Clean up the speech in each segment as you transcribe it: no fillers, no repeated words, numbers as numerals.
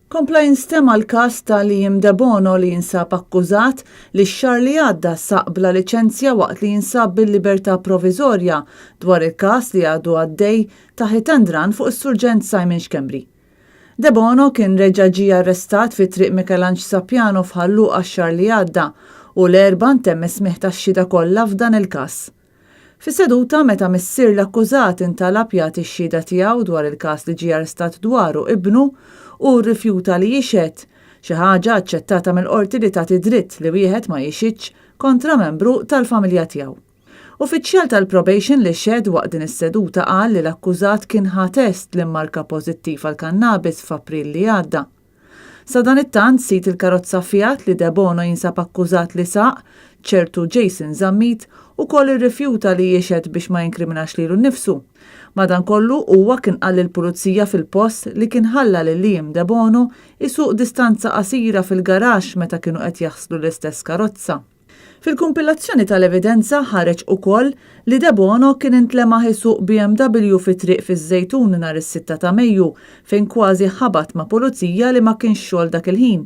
Kompla jinstema' l-każ ta' Liam Debono li jinsab akkużat li x-xahar li għadda saq bla liċenzja waqt li jinsab bil-libertà proviżorja dwar il-każ li għadu għaddej ta' hit and run fuq is-Surġent Simon Schembri. Debono kien reġa' ġie arrestat fi Triq Mikelanġ Sapiano f'Ħal Luqa x-xahar li għadda u l-Erbgħa ntemm is-smigħ tax-xhieda kollha f'dan il-każ. Fis-seduta meta missier l-akkużat intalab jagħti x-xhieda tiegħu dwar il-każ li ġie arrestat dwaru ibnu, hu rrifjuta li jixhed, xi ħaġa aċċettata mill-Qorti li tagħti dritt li wieħed ma jixhidx kontra membru tal-familja tiegħu. Uffiċjal tal-probation li xehed waqt din is-seduta qal li l-akkużat kien ħa test li mmarka pożittiv għall-kannabis f'April li għadda. Sadanittant, sid il-karozza Fiat li Debono jinsab akkużat li saq, ċertu Jason Zammit, ukoll irrifjuta li jixhed biex ma jinkriminax lilu nnifsu. Madankollu, huwa kien qal lill-pulizija fil-post li kien ħalla lil Liam Debono jsuq distanza qasira fil-garaxx meta kienu qed jaħslu l-istess karozza. Fil-kumpilazzjoni tal-evidenza ħareġ ukoll li Debono kien intlemaħ isuq BMW fi triq fiż-Żejtun nhar is-sitta ta' Mejju fejn kważi ħabat ma' pulizija li ma kienx xogħol dak il-ħin.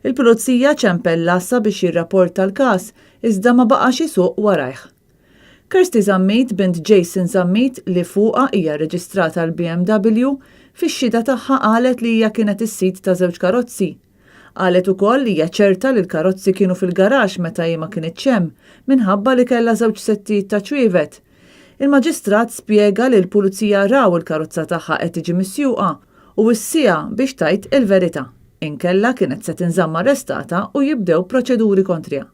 Il-pulizija ċempel l-għassa biex jirrapporta l-każ iżda ma baqax isuq warajh. Kirsty Zammit, bint Jason Zammit, li fuqha hija rreġistrata l-BMW, fix-xhieda tagħha qalet li hija kienet is-sid ta' żewġ karozzi. Qalet ukoll li hija ċerta li l-karozzi kienu fil-garaxx meta hi ma kinitx hemm, minħabba li kellha żewġ settijiet ta' ċwievet. Il-Maġistrat spjega li l-Pulizija raw il-karozza tagħha qed tiġi misjuqa u wissieha biex tgħid il-verità, inkella kienet se tinżamm arrestata u jibdew proċeduri kontriha.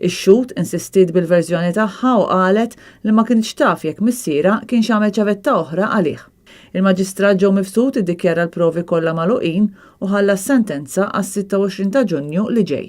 Ix-xhud insistiet bil-verżjoni tagħha u qalet li ma kinitx taf jekk missierha kienx għamel ċavetta oħra għalih. Il-Maġistrat Joe Mifsud iddikjara l-provi kollha magħluqin u ħalla s-sentenza għas-26 ta' Ġunju li ġej.